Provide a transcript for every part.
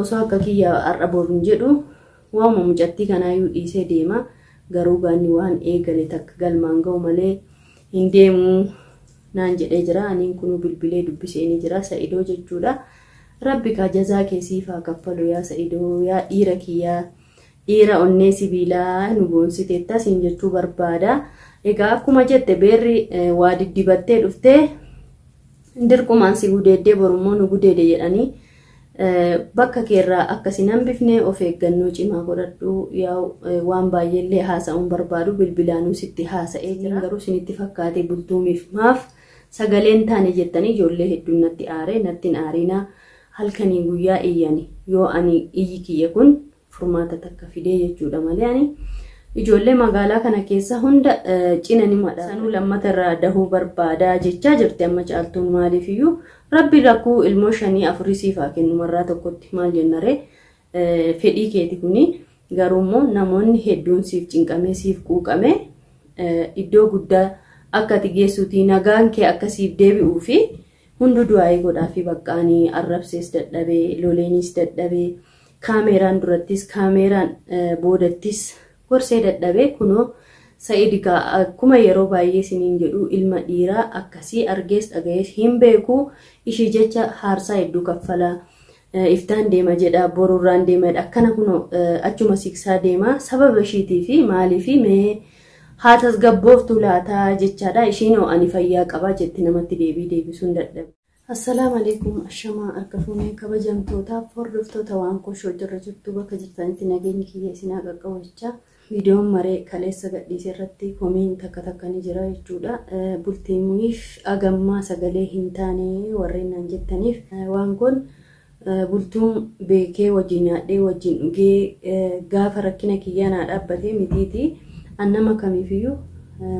Osoo akka kiyya har'a boru hin jedhu waanuma mucattii kanaayyuu dhiisee deema. Garuu gaanni waan eegale takka galmaan ga'u malee hin deemu naan jedhee jira. Aniin kunuu bilbilee dubbisee ni jira Sa'idoo jechuudha. Rabbi kaa jazaa kee siif haa kaffalu yaa Sa'idoo yaa dhiira kiyyaa dhiira onnee sibiilaa nu boonsiteetta siin jechuu barbaada. Egaa akkuma jette beerri waa diddibattee dhuftee dirqumaan si gudeeddee borummoo nu gudeede jedhanii bakka keerraa akka sin hambifne of eeggannoo cimaa godhadhu. Yaa waan baay'eellee haasa'uun barbaadu bilbilaanuu sitti haasa'ee jira. Garuu sinitti fakkaate bultuumiif maaf sagaleen taane jettanii ijoollee hedduun natti aare natti hin aarinaa halkanii guyyaa iyyani yoo ani iyyi kiyya kun furmaata takka fidee jechuudha malee ani ijoollee magaalaa kana keessa hunda cina ni madha. Sanuu lammata irraa dahuu barbaadaa jechaa jirti amma caaltuun maaliifiyyuu rabbi rakkuu ilmoo shanii afurii siif haa kennu marraa tokkotti maal jennaree fedhii keeti kuni garuu immoo namoonni hedduun siif cinqamee siif quuqamee iddoo guddaa akka ati geessuutii nagaan kee akka siif deebi'uu fi hundu du'aa'ii godhaa fi baqqaanii arrabsees dadhabee loleenis dadhabee kaameeraan durattis kaameeraan boodattis gorsee dadhabee kunoo Sa'id egaa akkuma yeroo baay'ee isiniin jedhu ilma dhiiraa akkasii argees dhagayees hin beeku ishii jecha haarsaa hedduu kaffala iftaan deema jedha borurraan deema jedha akkana kunoo achuma siksaa deema sababa ishiitii fi maaliifi mee haa tasgabbooftu laataa jechaadha ishiinoo ani fayyaa qabaa jetti namatti deebii deebisuun dadhabe. Assalaamu alaikum ashamaa harka fuunee kabajamtootaaf hordoftoota waan koshoo jirra jirtu bakka jirtanitti nageenyi kiyya isin haa qaqqabu jechaa viidiyoon maree kaleessa gadhiise irratti komiin takka takka ni jira jechuudha. Bultiimiif agammaa sagalee hin taane warreen naan jettaniif waan kun bultuun beekee wajjin nyaadhee wajjin dhugee gaafa rakkina kiyyaa naa dhaabbatee mitiiti. An nama kamiifiyyuu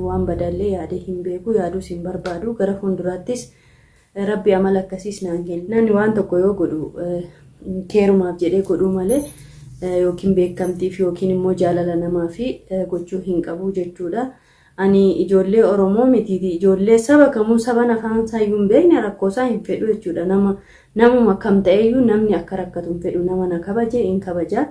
waan badallee yaadee hin beeku yaaduus hin barbaadu gara fuulduraattis Rabbi amala akkasiis naan kenna. Namni waan tokko yoo godhu keerumaaf jedhee godhuu malee yookiin beekamtiif yookiin immoo jaalala namaa fi gochuu hin qabu jechuudha. Ani ijoollee Oromoo mitiiti ijoollee saba kamuu saban afaan isaayyuu hin beekne rakkoo isaa hin fedhu jechuudha. Nama namuma kam ta'eyyuu namni akka rakkatu hin fedhu nama na kabaje hin kabaja.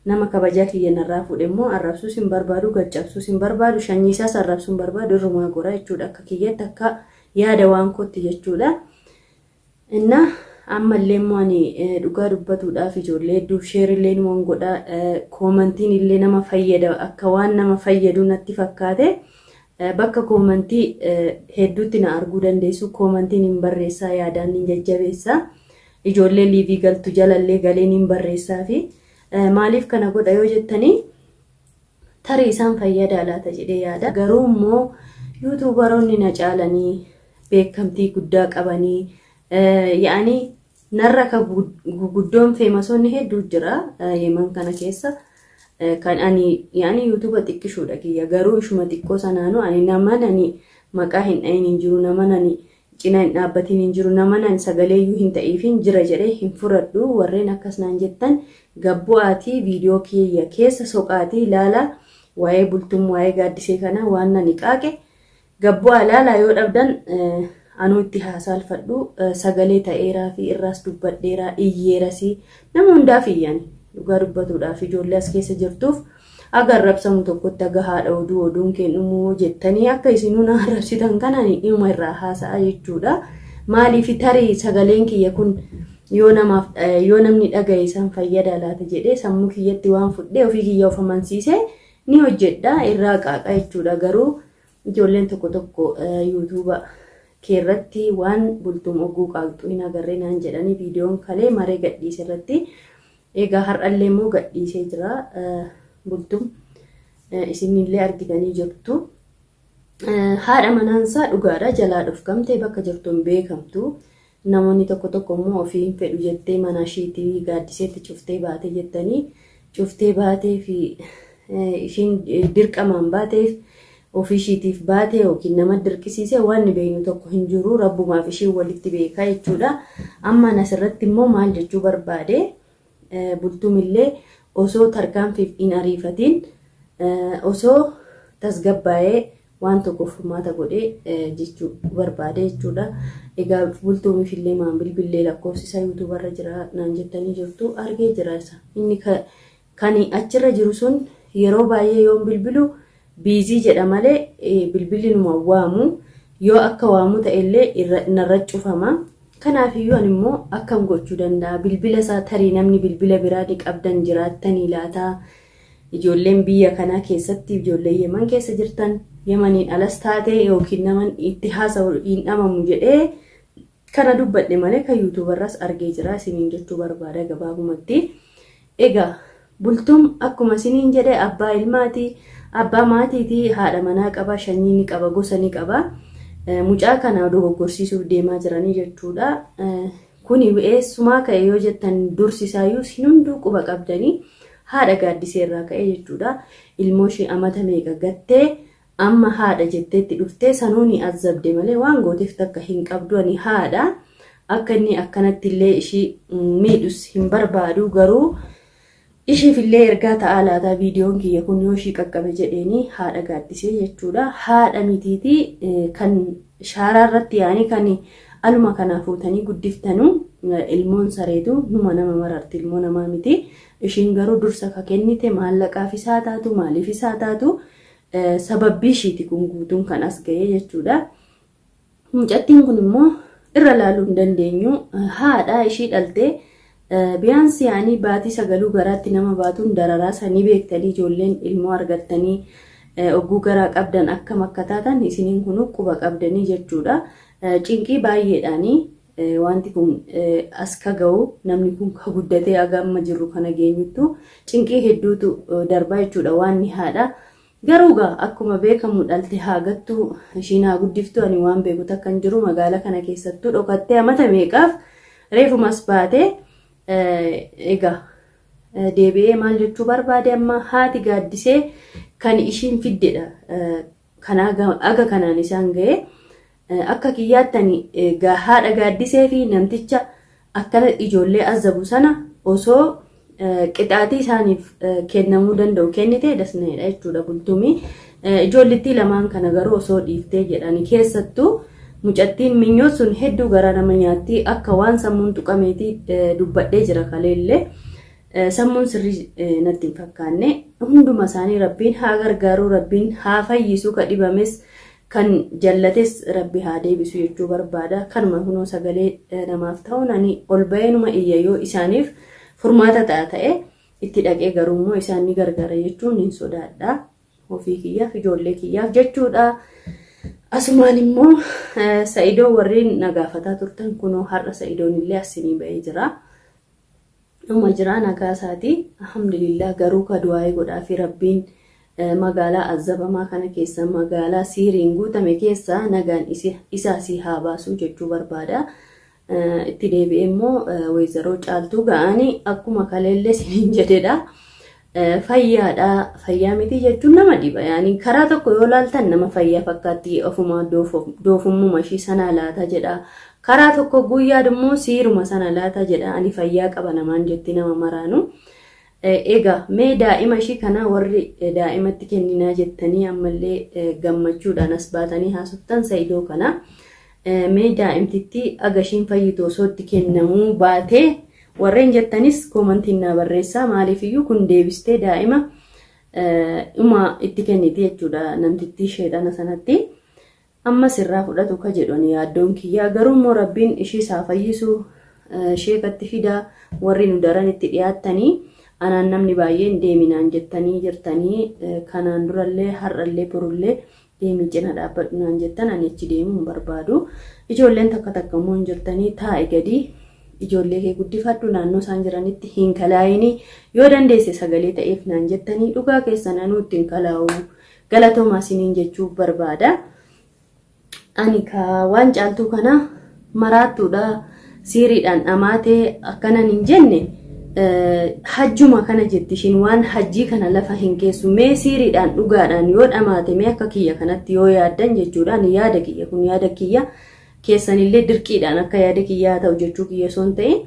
Nama kabajaa kiyya narraa fuudhe immoo arrabsuus hin barbaadu gaccabsuus hin barbaadu shanyiisaas arrabsuu hin barbaadu irrumaa gora jechuudha. Akka kiyyatti akka yaada waan kootti jechuudha. Inna ammallee immoo ani dhugaa dubbatuudhaaf ijoollee hedduuf sheerillee numan godha koomantiin illee nama fayyada akka waan nama fayyadu natti fakkaate bakka koomantii hedduutti na arguu dandeessu koomantiin hin barreessaa yaadaan hin jajjabeessaa ijoollee liivii galtu jalallee galeen hin barreessaa fi maaliif kana godha yoo jettanii tarii isaan fayyadaa laata jedhee yaada. Garuu immoo yuutuubaroonni na caalanii beekamtii guddaa qabanii yaa'anii narra ka guguddoon feemasoonni hedduu jira yeman kana keessa kan ani yaa'anii yuutuuba xiqqishuudha kiyya garuu ishuma xiqqoo sanaanuu ani naman ani maqaa hin dhayin hin jiru naman ani cina hin dhaabbatiin hin jiru naman ani sagaleeyyuu hin ta'iifin jira jedhee hin fudhadhu warreen akkas naan jettan gabbu'aatii viidiyoo kiyya keessa soqaatii ilaalaa waa'ee bultum waa'ee gaaddisee kana waan nani qaaqe gabbu'aa ilaalaa yoo dhabdan anuu itti haasaalfadhu sagalee ta'eeraa fi irraas dubbadheeraa iyyeerasii nama hundaaf iyyani dhugaa dubbatuudhaaf ijoollee as keessa jirtuuf aga arrabsamu tokkotti aga haadha oduu oduun kennumoo jettanii akka isinuu na arrabsitan kanaan dhimma irraa haasa'a jechuudha. Maaliif tarii sagaleen kiyya kun yoo namaaf yoo namni dhagaye isaan fayyada laata jedhee sammuu kiyyatti waan fudhee ofii kiyya of amansiisee ni hojjedha irraa qaaqa jechuudha. Garuu ijoolleen tokko tokko yuutuuba keerratti waan bultuum oguu qaaqxuu hin agarree naan jedhanii viidiyoon kalee maree gadhiise irratti egaa har'allee immoo gadhiisee jira bultuum isinillee argitanii jirtu. Haadha manaansaa dhugaadha jalaa dhufkamtee bakka jirtu hin beekamtu. Namoonni tokko tokko immoo ofii hin fedhu jettee mana ishiitii gaaddiseetti cuftee baate jettanii cuftee baatee fi ishiin dirqamaan baateef ofii ishiitiif baate yookiin nama dirqisiise waan beeknu tokko hin jiru rabbumaaf ishiin walitti beekaa jechuudha. Amma asirratti immoo maal jechuu barbaade bultuumillee osoo tarkaanfiif hin ariifatiin osoo tasgabbaa'ee waan tokko furmaata godhee jechuu barbaade jechuudha. Egaa Bultuumiif illee maan bilbillee lakkoofsi isaa yuutuubarra jira naan jettanii jirtu, argee jira isa. Inni kan achirra jiru sun yeroo baay'ee yoon bilbilu busy jedha malee bilbilli numa waamu, yoo akka waamu ta'ellee narra cufama. Kanaafiyyuu ani immoo akkam gochuu danda'a? Bilbila isaa tarii namni bilbila biraa ni qabdan jiraattanii laataa? Ijoolleen biyya kanaa keessatti, ijoollee Yeman keessa jirtan, Yemaniin alas taate yookiin naman itti haasa'u hin dhamamu jedhee kana dubbadhe malee kan yuutuubarras argee jira isiniin jechuu barbaada gabaabumatti. Egaa Bultuun akkuma isiniin jedhe abbaa ilmaati, abbaa maatiiti, haadha manaa qaba, shanyii ni qaba, gosa ni qaba. Mucaa kana dogoggorsiisuuf deemaa jiranii jechuudha. Kuni eessumaa ka'e yoo jettan, dursisaayyuu isin hunduu quba qabdanii, haadha Gaaddisee irraa ka'e jechuudha. Ilmoo ishee amata meeqa gattee amma haadha jetteetti dhuftee sanuu ni azabde malee waan gooteef takka hin qabdu. Ani haadha akka inni akkanatti illee ishii miidhus hin barbaadu, garuu ishiif illee ergaa ta'aa laataa viidiyoon kiyya kun yoo ishii qaqqabe jedheeni, haadha Gaaddisee jechuudha. Haadha mitiitii kan shaaraa irratti yaanii kan aluma kanaa fuutanii guddiftanuu ilmoon sareetu numa nama mararti, ilmoo namaa miti. Ishiin garuu dursa ka kennite maallaqaaf isaa taatu, maaliif isaa taatu, sababbii ishiiti kun guutuun kan as ga'ee jechuudha. Mucattiin kun immoo irra laaluu hin dandeenyu, haadha ishii dhaltee biyaansi yaanii baatii 9 garaatti nama baatuun dararaa sanii beektanii, ijoolleen ilmoo argattanii ogguu garaa qabdan akkam akka taatan isiniin kun quba qabdanii jechuudha. Cinqii baay'eedhaanii wanti kun as ka ga'u, namni kun ka guddatee aga amma jirru kana geenyuttu cinqii hedduutu darbaa jechuudha waan ni haadha. Garuu gaa akkuma beekamu dhalte haa gattu, ishiin haa guddiftu, ani waan beeku takka hin jiru. Magaalaa kana keessattuu dhokattee amata meeqaaf reefumas baatee. Egaa deebi'ee maal jechuu barbaade, amma haati Gaaddisee kan ishiin fiddedha. Kan aga kanaan isaan ga'e akka kiyyaattani haadha Gaaddisee fi namticha akkana ijoollee azabu sana osoo qixaatii isaaniif kennamuu danda'u kennite dasneedha jechuudha Bultumii. Ijoollittii lamaan kana garuu osoo dhiiftee jedhani, keessattuu mucattiin Minyoo sun hedduu garaa nama nyaatti, akka waan sammuun tuqameetii dubbadhee jira kaleellee. Sammuun sirrii natti hin fakkaanne. Hunduma isaanii Rabbiin haa gargaaru, Rabbiin haa fayyisu, ka dhibames kan jallates Rabbi haa deebisu jechuu barbaada. Kanuma kunoo sagalee namaaf ta'uun ani ol ba'eenuma iyya, yoo isaaniif furmaata ta'a ta'e itti dhaqee, garuu immoo isaan ni gargaara jechuun hin sodaadha. Ofii kiyyaaf, ijoollee kiyyaaf jechuudha. Asumaan immoo Sa'idoo warreen na gaafataa turtan, kunoo har'a Sa'idoon illee asinii ba'ee jira. Dhuma jira, nagaa isaati. Alhamdulillah, garuu ka du'aa'ee godhaa fi Rabbiin magaalaa azabamaa kana keessa, magaalaa siiriin guutame keessa nagaan isaa si haa baasu jechuu barbaada. Itti deebi'ee immoo weezaroo Caaltuu ga'anii akkuma kaleellee siniin jedhedha. Fayyaadha, fayyaa miti jechuun nama dhiba. Yaani karaa tokko yoo laaltan nama fayyaa fakkaatti, ofuma doofummuma ishii sana laata jedha. Karaa tokko guyyaa immoo siiruma sana laata jedha, ani fayyaa qaba namaan jetti nama maraanu. Egaa mee daa'ima ishii kana warri daa'imatti kenninaa jettanii ammallee gammachuudhaan as baatanii haasoftan Sa'idoo kana. Mee daa'imtitti aga ishiin fayyitu osoo itti kennamuu baatee warreen jettanis koomantiin naa barreessaa. Maaliifiyyuu kun deebistee daa'ima dhuma itti kenniti jechuudha namtittii sheexana sanatti. Amma sirraa fudhatu ka jedhu yaaddoon kiyyaa, garuu immoo Rabbiin ishii isaa fayyisu, sheekatti fidaa warri nu daran itti dhiyaattanii. Anaan namni baay'een deeminaan jettanii jirtanii, kanaan durallee, har'allee, borullee deemii cina dhaabbadhu naan jettan, ani achi deemuu hin barbaadu. Ijoolleen takka takka immoo hin jirtanii, taa'i gadi ijoollee kee guddifadhu, naannoo isaan jiranitti hin kalaayinii, yoo dandeesse sagalee ta'eef naan jettanii, dhugaa keessan, anuu itti hin kalaa'u, galatoomaa isiniin jechuu barbaada. Ani ka waan Caaltuu kana maraattuudha, siiriidhaan dhamaatee akkanan hin jenne, hajjuma kana jetti ishiin, waan hajjii kana lafa hin keessu. Mee siiriidhaan dhugaadhaan yoo dhamaate, mee akka kiyya kanatti yoo yaaddan jechuudha. Ani yaada kiyya kun yaada kiyya keessanillee dirqiidhaan akka yaada kiyyaa ta'u jechuu kiyya osoo hin ta'in.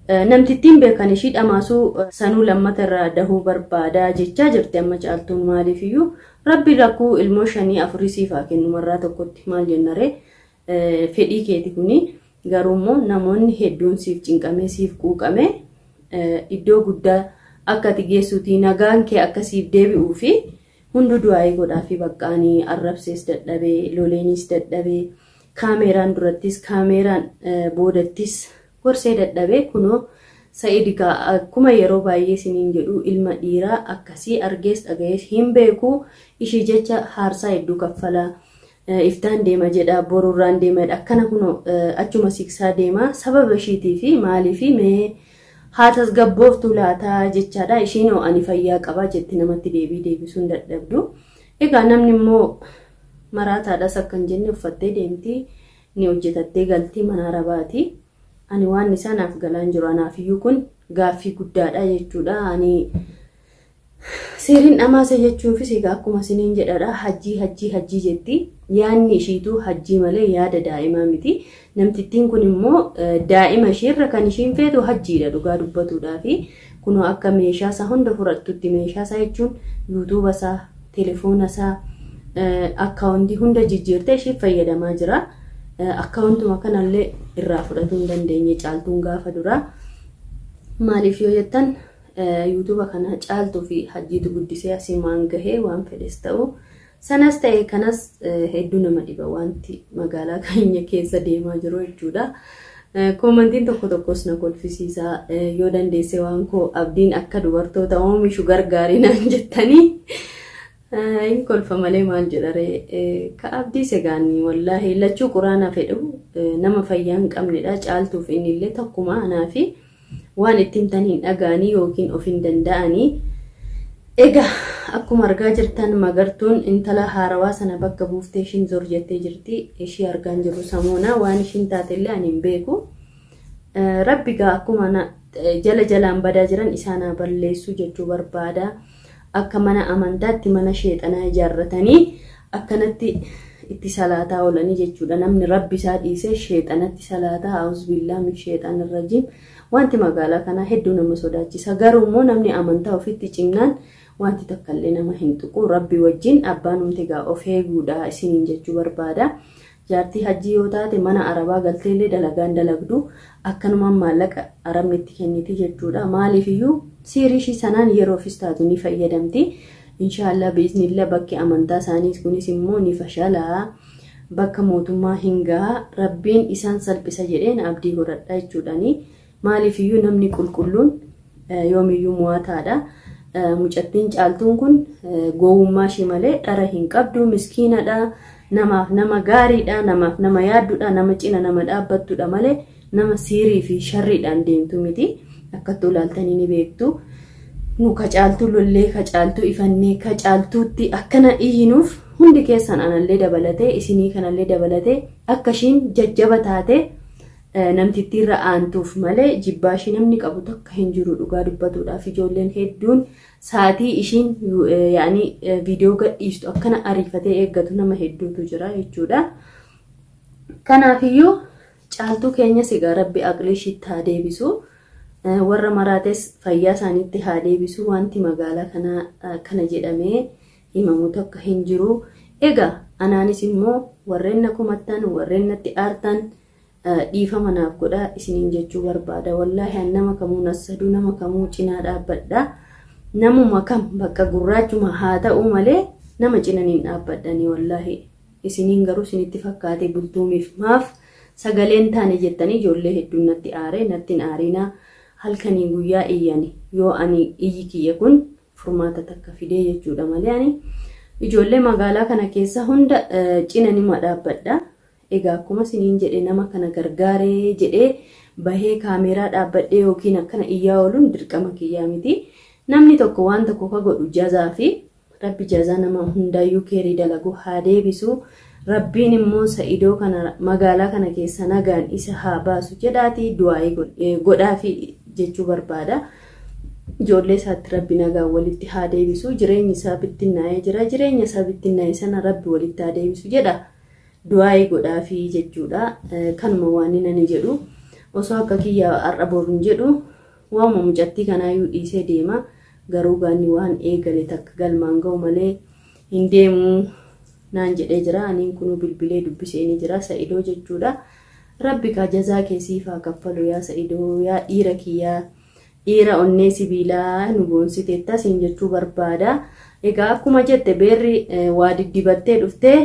Namtittiin beekan ishii dhamaasuu sanuu lammata irraa dahuu barbaadaa jechaa jirti amma Caaltuun. Maaliifiyyuu rabbi rakkuu ilmoo 5 4 siif haa kennu marraa tokkotti, maal jennaree, fedhii keeti kuni. Garuu immoo namoonni hedduun siif cinqamee siif quuqamee iddoo guddaa akka ati geessuutii nagaan kee akka siif deebi'uu fi hundu du'aayii godhaa fi baqqaanii arrabsees dadhabee, loleenis dadhabee, kaameeraan durattis kaameeraan boodattis gorsee dadhabee. Kunoo Sa'id egaa akkuma yeroo baay'ee isiniin jedhu ilma dhiiraa akkasii argees dhagayees hin beeku. Ishii jecha haarsaa hedduu kaffalaa, iftaan deema jedha, borurraan deema jedha, akkana kunoo achuma siksaa deema sababa ishiitii fi maalii fi mee haa tasgabbooftu laataa jechaadha. Ishiin hoo ani fayyaa qabaa jetti, namatti deebii deebisuu hin dadhabdu. Egaa namni immoo maraataadhas akka hin jenne uffattee deemti, ni hojjetattee galti mana arabaati. Ani waan isaa naaf galaan jiru, anaafiyyuu kun gaaffii guddaadha jechuudha. Ani seeriin dhamaasa jechuufis egaa akkuma isiniin jedhadha, hajjii hajjii hajjii jetti. Yaadni ishiituu hajjii malee yaada daa'imaa miti. Namtittiin kun immoo daa'ima ishiirra kan ishiin feetu hajjiidha dhugaa dubbatuudhaafi. Kunoo akka meeshaa isaa hunda fudhattutti, meeshaa isaa jechuun yuutuuba isaa, telefoona isaa, akkaawuntii hunda jijjiirtee ishiif fayyadamaa jira. Akkaawuntuma kanallee irraa fudhatuu hin dandeenye Caaltuun gaafa duraa. Maaliif yoo jettan yuutuuba kana Caaltuu fi Hajjiitu guddisee asiimaan gahee. Waan fedhes ta'u, sanas ta'e kanas, hedduu nama dhiba wanti magaalaa keenya keessa deemaa jiru jechuudha. Koomantiin tokko tokkos na kolfisiisa. Yoo dandeesse waan koo abdiin akka dubartoota oomishu gargaarii naan jettanii hin kolfa malee maal jedharee. Ka abdii segaanii wallaahi lachuu quraana fedhu nama fayyaa hin qabnedha. Caaltuuf inni illee tokkuma anaa fi waan itti himtan hin dhaga'anii yookiin of hin danda'anii. Egaa akkuma argaa jirtan Magartuun intala haarawaa sana bakka buuftee ishiin zor jettee jirti. Ishii argaan jiru samoona waan ishiin taatellee ani hin beeku. Rabbi gaa akkuma jala jalaan badaa jiran isaan haa balleessu jechuu barbaada. Akka mana amantaatti mana sheexanaa ijaarratanii akkanatti itti salaataa oolanii jechuudha. Namni rabbi isaa dhiisee sheexanatti salaataa, auzubillaah min sheexaan rajiim. Wanti magaalaa kanaa hedduu nama sodaachisa. Garuu immoo namni amantaa ofitti cimnaan wanti takkallee nama hin tuqu. Rabbi wajjin abbaan humti egaa of eeguudha isiniin jechuu barbaada. Jaartii hajjii yoo taate mana arabaa galteellee dalagaan dalagdu, akkanumaan maallaqa arabni itti kenniti jechuudha. Maaliifiyyuu siirii ishii sanaan yeroofis taatu ni fayyadamti. Inshaallah biiznillah bakki amantaa isaanii kunis immoo ni fashalaa. Bakka mootummaa hin gahaa, rabbiin isaan salphisa jedheen abdii godhadha jechuudhaani. Maaliifiyyuu namni qulqulluun yoomiyyuu mo'ataadha. Mucattiin Caaltuun kun gowwummaa ishii malee dhara hin qabdu, miskiinadha. Namaaf nama gaariidha, namaaf nama yaaddudha, nama cina nama dhaabbattudha malee nama siirii fi sharriidhaan deemtu miti. Akkattuu ilaaltanii ni beektu. Nu ka Caaltuu lollee, ka Caaltuu ifannee, ka Caaltuutti akkana iyyinuuf hundi keessan anallee dabalatee isinii kanallee dabalatee akka ishiin jajjaba taate namtittiirra aantuuf malee jibbaa ishii namni qabu takka hin jiru dhugaa dubbatuudhaaf. Ijoolleen hedduun sa'aatii ishiin yaani viidiyoo gadhiistu akkana ariifatee eeggatu nama hedduutu jira jechuudha. Kanaafiyyuu Caaltuu keenyas egaa rabbi aqlii ishiitti haa deebisu. Warra maraates fayyaa isaaniitti haa deebisu. Wanti magaalaa kana jedhamee himamu takka hin jiru. Egaa anaanis immoo warreen na komattan, warreen natti aartan dhiifama naaf godhaa isiniin jechuu barbaada. Wallaahi an nama kamuu nassaduu, nama kamuu cinaa dhaabbadha. Namuma kam bakka gurraachuma haa ta'u malee nama cinan hin dhaabbadhani wallaahi. Isiniin garuu isinitti fakkaate bultuumiif maaf sagaleen taane jettanii ijoollee hedduun natti aare. Natti hin aarinaa, halkanii guyyaa iyyani yoo ani iyyi kiyya kun furmaata takka fidee jechuudha malee ani ijoollee magaalaa kana keessa hunda cina nima dhaabbadha. Egaa akkuma isiniin jedhe nama kana gargaaree jedhee bahee kaameeraa dhaabbadhee yookiin akkana iyyaa ooluun dirqama kiyyaa miti. Namni tokko waan tokko ka godhu jazaa fi rabbi jazaa nama hundaayyuu keerii dalagu haa deebisu. Rabbiin immoo Sa'idoo kana magaalaa kana keessa nagaan isa haa baasu jedhaatii du'aa'ii godhaafi jechuu barbaada. Ijoollee isaatti rabbi nagaan walitti haa deebisu. Jireenyi isaa bittinnaa'ee jira. Jireenya isaa bittinnaa'e sana rabbi walitti haa deebisu jedha. Du'aa'ii godhaafi jechuudha. Kanuma waan inni ani jedhu. Osoo akka kiyya har'a boru hin jedhu waanuma mucattii kanaayyuu dhiisee deema. Garuu gaanni waan eegale takka galmaan ga'u malee hin deemu naan jedhee jira. Aniin kunuu bilbilee dubbisee ni jira Sa'idoo jechuudha. Rabbi kaa jazaa kee siif haa kaffalu yaa Sa'idoo yaa dhiira kiyyaa dhiira onnee sibiilaa nu boonsiteetta siin jechuu barbaada. Egaa akkuma jette beerri waa diddibattee dhuftee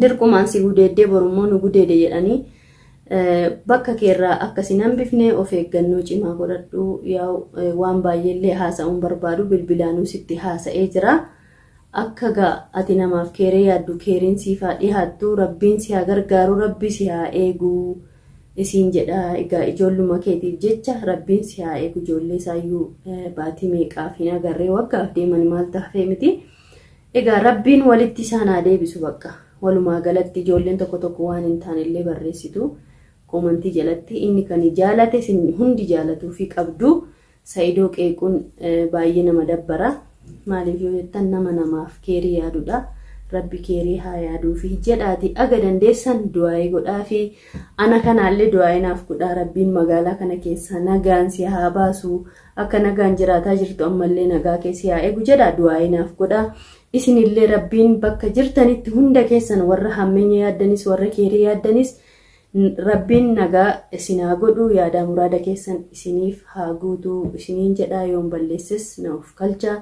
dirqumaan si gudeeddee borummoo nu gudeede jedhanii bakka keerraa akka sin hambifne of eeggannoo cimaa godhadhu. Yaa waan baay'eellee haasa'uun barbaadu bilbilaanuu sitti haasa'ee jira. Akka gaa ati namaaf keeree yaaddu keeriin siif haa dhihaattu rabbiin si haa gargaaru rabbi si haa eegu isiin jedha. Egaa ijoolluma keetiif jecha rabbiin si haa eegu ijoollee isaayyuu baatii meeqaaf hin agarree waggaaf deeman maal taafee miti. Egaa rabbiin walitti isaan haa deebisu bakka. Walumaa galatti ijoolleen tokko tokko waan hin taanellee barreessitu koomantii jalatti inni kan jaalate isin hundi jaalatuu fi qabdu Sa'idoo qeequun baay'ee nama dabbara. Maaliif yoo jettan nama namaaf keerii yaadudha. Rabbi keerii haa yaaduufi jedhaati aga dandeessan du'aa'ii godhaafi ana kanaallee du'aa'ii naaf godhaa rabbiin magaalaa kana keessa nagaan si haa baasu akka nagaan jiraataa jirtu ammallee nagaa kee si haa eegu jedhaa du'aa'ii naaf godhaa. Isinillee rabbiin bakka jirtanitti hunda keessan warra hammeenya yaaddanis warra keerii yaaddanis rabbiin nagaa isin haa godhu yaadaa muraada keessan isiniif haa guutu isiniin jedhaa yoon balleesses na of kalcha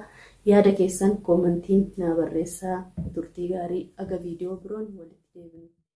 yaada keessan koomantiin naa barreessaa turtii gaarii aga viidiyoo biroon walitti deebinu.